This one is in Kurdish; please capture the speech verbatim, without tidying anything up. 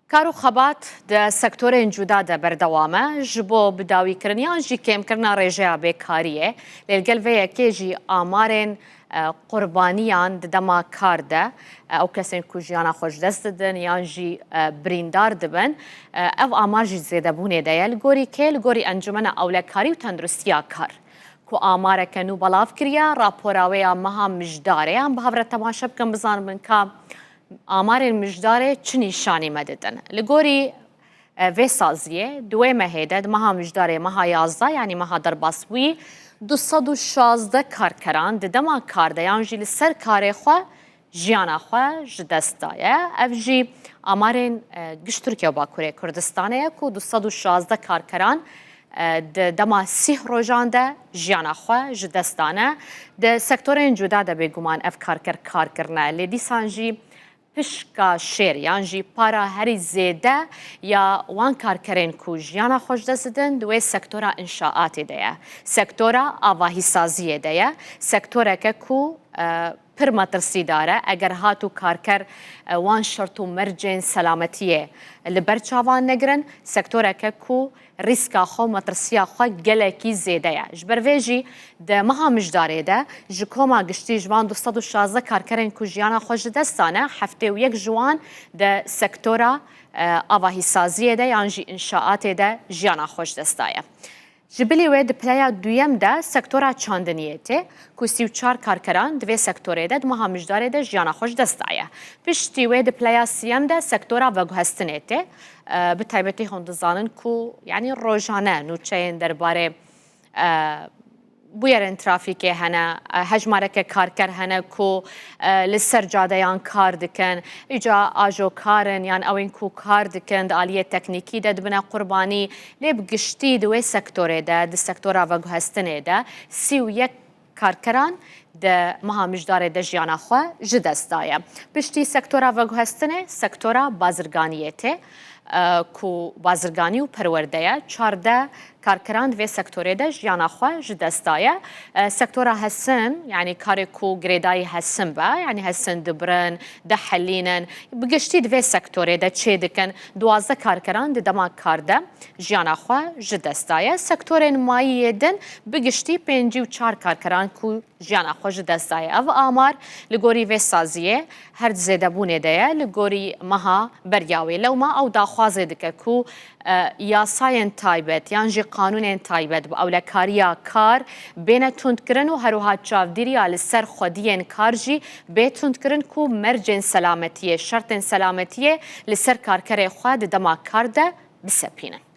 Kar û xebat di sektorên cuda de berdewam e, ji bo bidawîkirin yan jî kêmkirina rêjeya bêkariyê. Lê li gel vê yekê jî amarên, e, qurbaniyan di dema kar de, e, ew kesên ku jiyana xwe ji dest didin yan jî, e, birîndar dibin, e, ev amar jî zêdebûnê de ye. Li gorî kê? Li gorî Encumena Ewlekarî û Tenduristiya Kar, ku amareke nû belav kiriye, rapora wê ya meha Mijdarê. Em bi hev re temaşe bikin, bizanin ka amarên Mijdarê çi nîşanî me didin. Li gorî, e, vê saziyê, di wê mehê de, di meha Mijdarê, meha yazdeh, yanî meha derbasbûyî, du sed û şazdeh karkeran di dema kar de yan jî li ser karê xwe jiyana xwe ji dest daye. Ev jî amarên, e, giş Tirkiye û Bakurê Kurdistanê ye ku du sed û şazdeh karkeran, e, di dema sîh rojan de jiyana xwe ji dest dane. Di sektorên cuda de bêguman ev karker kar kirine. Lê dîsan jî pişka şêr yan jî para herî zêde ya wan karkerên ku jiyana xwe ji dest didin di wê sektora înşaatê de ye. Sektora avahîsaziyê de ye. Sektoreke ku, e, pir metirsîdar e. Eger hat û karker, e, wan şert û mercên selametiyê li ber çavan negirin, sektoreke ku rîska xwe, metirsiya xwe gelekî zêde ye. Ji ber vê jî di meha Mijdarê de ji koma giştî ji van du sed û şazdeh karkerên ku jiyana xwe ji dest dane, heftê û yek ji wan di sektora, e, avahîsaziyê de yan jî înşaatê de jiyana xwe ji dest daye. Ji bilî wê di pileya duyem de sektora çandiniyê tê, ku sî û çar karkeran di vê sektorê de di meha Mijdarê de jiyana xwe ji dest daye. Piştî wê di pileya siyem de sektora veguhestinê tê. E, bi taybetî hûn dizanin ku, yanî rojane nûçeyên derbarê, e, bûyerên trafîkê hene, e, hejmareke karker hene ku, e, li ser cadeyan kar dikin. Îca ajokar in yan ew ên ku kar dikin di aliyê teknîkî de dibine qurbanî. Lê bi giştî di wê sektorê de, di sektora veguhestinê de sî û yek karkeran di meha Mijdarê de jiyana xwe ji dest daye. Piştî sektora veguhestinê, sektora bazirganiyê tê, e, ku bazirganî û perwerde ye. Çardeh karkeran di vê sektorê de jiyana xwe ji dest daye. E, sektora hesin, yanî karê ku girêdayî hesin be, yanî hesin dibirin, dihelînin, bi giştî di vê sektorê de çê dikin. Duwazdeh karkeran di dema kar de jiyana xwe ji dest daye. Sektorên mayî yê din bi giştî pêncî û çar karkeran ku jiyana xwe ji dest daye. Ev amar li gorî vê saziyê her di zêdebûnê de ye. Li gorî meha beriya wê, lewma ew daxwazê dike ku, e, yasayên taybet yan jî qanûnên taybet bi ewlekariya kar bêne tundkirin û her wiha çavdîriya li ser xwediyên kar jî bê tundkirin ku mercên selametiyê, şertên selametiyê li ser karkerê xwe di dema kar de bisepînin.